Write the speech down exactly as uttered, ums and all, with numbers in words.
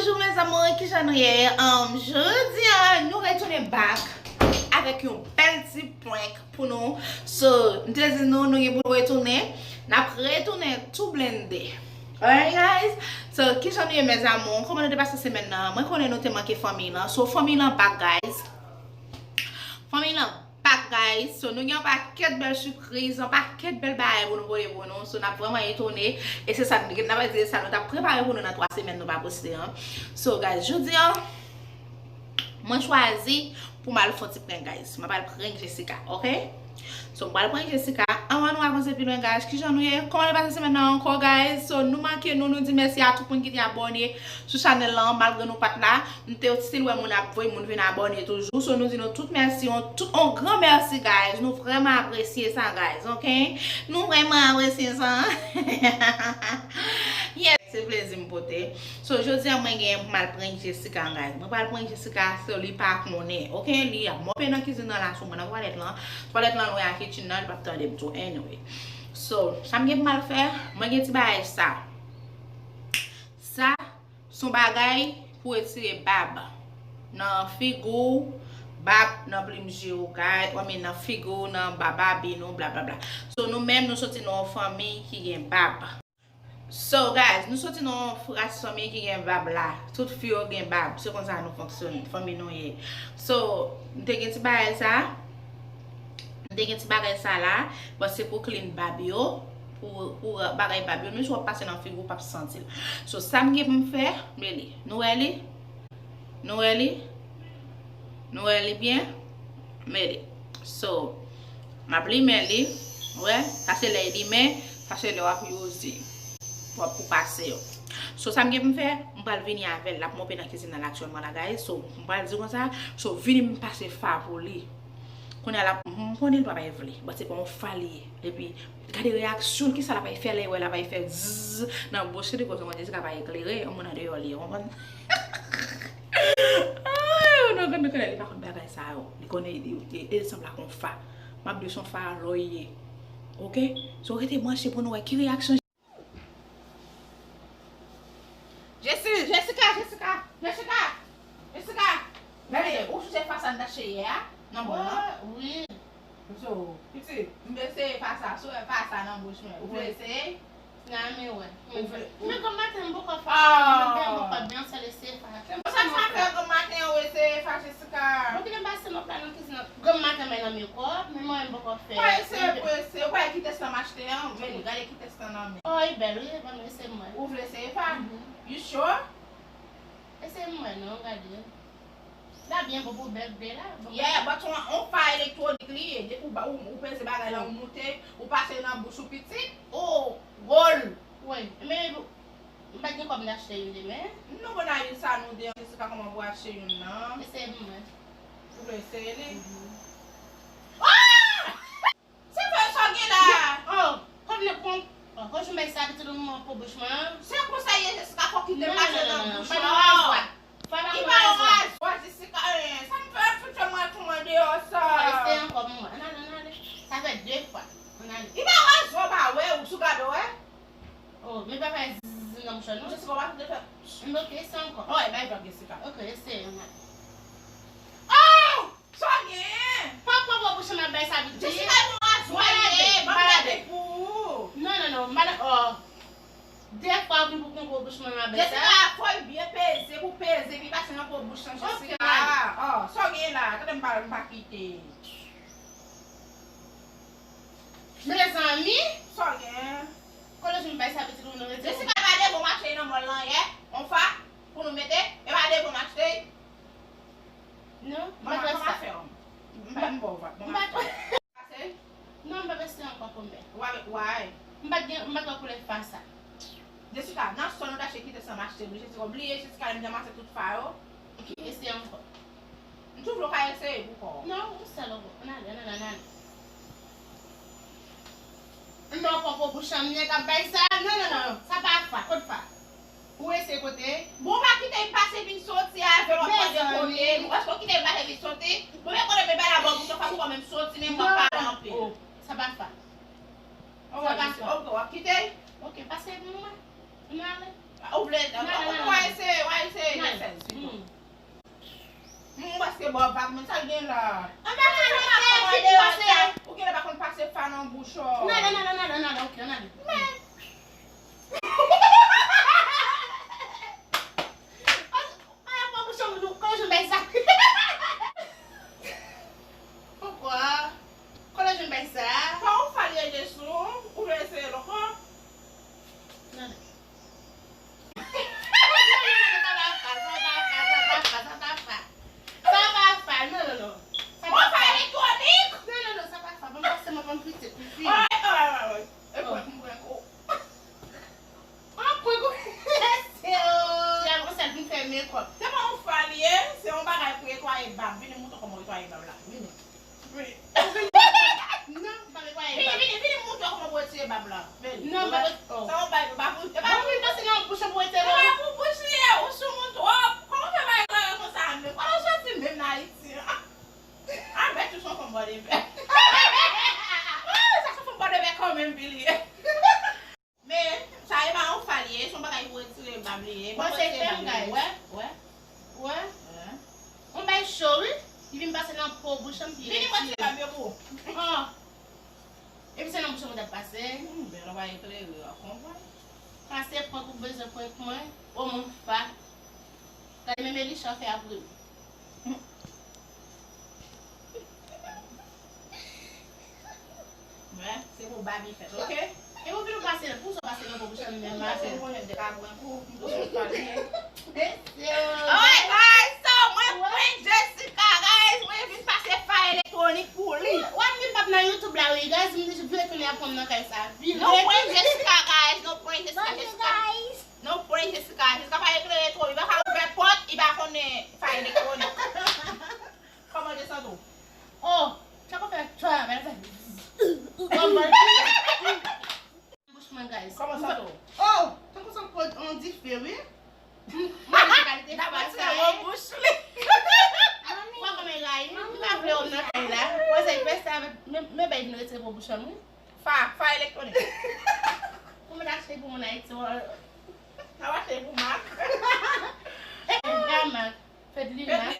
Bonjou mes amours, kijan nou ye? Um, jodi a, nou retounen back avèk yon bèl ti prank pou nou. So, m te di nou, nou gen pou nou retounen. N ap retounen tou blende. Alright, guys? So, kijan nou ye, mes amours? Kòman nou te pase semèn nan? Mwen konnen nou te manke fanmi lan. So, fanmi lan back, guys. Fanmi lan back, guys. So, nou gen yon pakèt bèl sipriz, yon pakèt bèl bagay pou nou pote pou nou. So, n ap vrèman etone. E se sa, n ap di sa, nou t ap prepare pou nou nan twa semèn nou pa poste an. So, guys, jodi an, mwen chwazi pou m al fè yon ti prank, guys. Mwen pral prank Jessica, ok? So, m pral prank Jessica. Anvan nou avanse pi lwen, guys, kijan nou ye? Kòman nou pase semèn nan ankò, guys? So, nou manke nou, nou di mèsi a tout moun ki te abòne sou chanèl lan, malgre nou pa t la. Nou te still wè moun ap voye moun vin abòne toujou. So, nou di nou tout mèsi, on, tout, on gran mèsi, guys. Nou vrèman apresye sa, guys, ok? Nou vrèman apresye sa. Yes, se plezi m pote. So, jodi a mwen gen pou m al prank Jessica, guys. Mwen pral prank Jessica, so li pa konnen, ok? Li ap mope nan kizin nan la sou mwen nan twalèt lan. Twalèt lan lwen ak kitchen nan, li p ap tande m tou, anyway. So, sa m gen pou m al fè, mwen gen ti bagay sa. Sa, se yon bagay pou retire bab nan figi w, bab nan plim je w, guys, I mean, nan figi w, nan baba, bin ou, bla, bla, bla. So, nou menm, nou soti nan yon fanmi ki gen bab. So, guys, nou soti nan yon ras fanmi ki gen bab la. Tout fi yo gen bab. Se konsa nou fonksyone, fanmi nou ye. So, m te gen ti bagay sa. M te gen ti bagay sa la. Bon, se pou clean bab yo. Pou, pou bagay bab yo. Menm si w ap pase nan figi w, w p ap santi l. So, sa m gen pou m fè, men li. Nou wè li? Nou wè li? Nou wè li byen? Men li. So, m ap limen li. Ou wè? Sa se lè l limen, sa se lè w ap use pou, pou pase yo. So, sa m gen pou m fè, m pral vini avè l. L ap monpe nan kizin nan la aktyèlman la, guys. So, m pral di konsa, so, vini m pase fa pou li. Kounye a, l ap, m konnen l pa bay vle. But se pa yon fa li ye. Epi, gade reyaksyon l, kisa l ap fè lè l wè l ap fè zzz nan bouch li, kote mwen di ka pa eklere, yon moun andeyò li ye, w konprann? Ay, nou konn, nou konnen, li pa konn bagay sa yo. Li konnen, li, li, li sanble ak yon fa. M ap di w se yon fa lò l ye. Ok? So, rete branche pou nou wè ki reyaksyon Jesi, Jessica, Jessica, Jessica, Jessica. Gade, ou sou se fa sa n t achte yè a, nan mòl lan? Wi. So, pitit, m eseye fa sa, sou fa sa nan bouch mwen. Ou vle eseye? Nan men wè. Ou vle, ou... Men granm maten m poko fè. Ah. M poko byen sèl eseye fa. Se pou sa sa fè granm maten an ou eseye fa, Jessica. Bon, ki lè m pase m ap la nan kizin an. Granm maten mwen nan men kò, men mwen m poko fè. Pa eseye pou eseye, ou pa wè ki tès lan m achte an? Men li, gade ki tès lan nan men. Oh, li bèl wi, ban m eseye mwen. Ou vle eseye fa? Mhm. You sure? Eseye mwen non, gade. La byen bon pou bèl vle la. Bon. Yeah, but on, on fa elektwonik li ye. Depi ou ba, ou, ou peze bagay la, ou moute, ou pase nan bouch ou pitit. Oh, gòl. Wi, men m pa t gen kòb m t achte youn demen. Non, bon, na youn sa nou de, Jessica, kòman pou achte youn nan? Eseye pou mwen. Ou vle eseye li? Mhm. Ah! Se vre sa w gen la? Oh, kòm le pon. Oh, kòm jumèl sa abitye nan po bouch mwen an. Se konsa ye, Jessica, fò kite m pase nan bouch lan. Li pa yon razwa, Jessica, eh, sa m fè, fout fè mwen tou mwen deyò sa. Eseye ankò pou mwen. Ann ale, ann ale. Sa fè de fwa. Ann ale. Li pa razwa, pa wè ou sou gade, wè. Oh, men pa fè zzz nan bouch lan non. Jessica, w pa fout fè. M ok, eseye ankò. Oh, e bay vag, Jessica. Ok, eseye, ann ale. Oh! Sa w gen? Pa pran gwo bouch mwen bay sa piti. Jessica, yon razwa li ye, ban m gade pou ou. Non, non, non, m pa nan, oh. De fwa ki pou pran gwo bouch mwen bay sa. Jessica, fò l byen peze, pou peze, pi pase nan po bouch lan, Jessica. Oh, sa w gen la? Tande m pa, m pa kite. Mezanmi. Sa w gen? Kote w jwenn bay sa piti pou nou retire? Jessica, pa de bon mache nan mòl lan yè. On fa pou nou mete, e pa de bon mache. Non, m pa t wè sa. M pa t wè. Non, m pa t wè. Non, m pa t wè se ankò konbyen. Why, why? M pa t gen, m pa t wè koulè fa sa. Jessica, nan sò nou t achte ki te san m achte, wi, Jessica, bliye Jessica, m te ranmase tout fa yo. Ok, eseye ankò. M toujou ka eseye pou kò. Non, ou sèl ankò. Ann ale, ann ale, ann ale. M nan pran po bouch lan, m nèg ap bay sa. Non, non, non, sa pa fa, kot fa? Ou eseye kote? Bon, pa kite m pase vin soti avè l, w ap mande kote. Mezanmi. Bon, èske w kite m pase vin soti? Bon, men kote men bay la bò bouch lan, pa pou kò menm soti, men mwen pale anpil. Oh, sa pa fa. Sa pa fa. Ok, w ap kite? Ok, pase pou mwen. Ann ale. Ou vle, w a eseye, w a eseye. Bò, Batman, sa l gen la? An, Batman, sa pa kòmande yo sa. Ou genlè pa konn pase fa nan bouch ou. Nada, nada, nada, nada, ok, ann ale. Men. Ay, pran bouch ou, nou, kòman jwenn bay sa? Poukwa? Kòman jwenn bay sa? Pa ou falye Jesou, ou vle eseye l ankò? Nada. Sa pa fa, sa pa fa, sa pa fa, sa pa fa. Sa pa fa, non, non, non. Sa pa fa. Mwen fè elektronik. Non, non, non, sa pa fa. Ban m pase, mwen, ban m pitit, pitit. Oy, oy, oy, oy. E prank, m prank ou. An prank ou. Se ou. Se yon sèl pou m fè mekòp. Se pa yon fwa li ye, se yon bagay pou netwaye bab. Vini, m montre w kòman netwaye bab la. Vini. Vini. Non, m pa netwaye bab. Vini, vini, vini, m montre w kòman pou retire bab la. Vini. Non, m pa. Sa w bay, pa pou, e pa pou. Mwen vin pase nan bouch pou retire. E pa pou bouch li ye, ou sou moun twòp. Kòman w fè bay kleren konsa menm? Kote w soti menm nan Ayiti a? A, bèt ou se yon fanm bòdevè. Sa se fanm bòdevè kanmenm, Billy. Men, sa e pa yon fal ye, se yon bagay pou retire bab li ye. Bon, se fèm, guys. Wè, wè. Wè? Yon bay cho, wi. Li vin pase nan po bouch an, pi retire. Vini retire bab yo pou ou. Epi se nan bouch an mwen t ap pase. Hmm, bèl, ou pa eklere, w ap konprann. Pase prank ou bezwen prank mwen. O, moun fa. Gade, men Melisha fè apre m. Wè, se pou Babi fèt, ok? E pou vin pase, pou sa pase nan bouch an menm, pase. Mwen te ka pran kou, m tou sou pale. Alright, guys, so, mwen prank Jessica, guys, mwen vin pase fay elektronik pou li. Wè, m vin pap nan YouTube la, wi, guys, m vin vire tounen aprann nan kay sa. Nou prank Jessica, guys, nou prank Jessica, Jessica. Nou prank Jessica. Jessica pa eklere twòp. Li pa ka ouvè pòt, li pa konnen fè elektronik. Kòman w te santi w? Oh, chak ou fè twa, men fè. Kòman w te? Bouch mwen, guys. Kòman w santi w? Oh, tankou sa pot on dife, wi. Mwen, se kalite fwa sa, hein. Bouch li. Mwen, kòman rayi? Mwen pa vle w nan kay la. Mwen, se fè sa, men, men bay nou retire pou bouch an, wi. Fa, fa elektronik. Pou mwen achte pou moun Ayiti, wè. N ap achte pou Mak. E, e, Mak. Fedlina.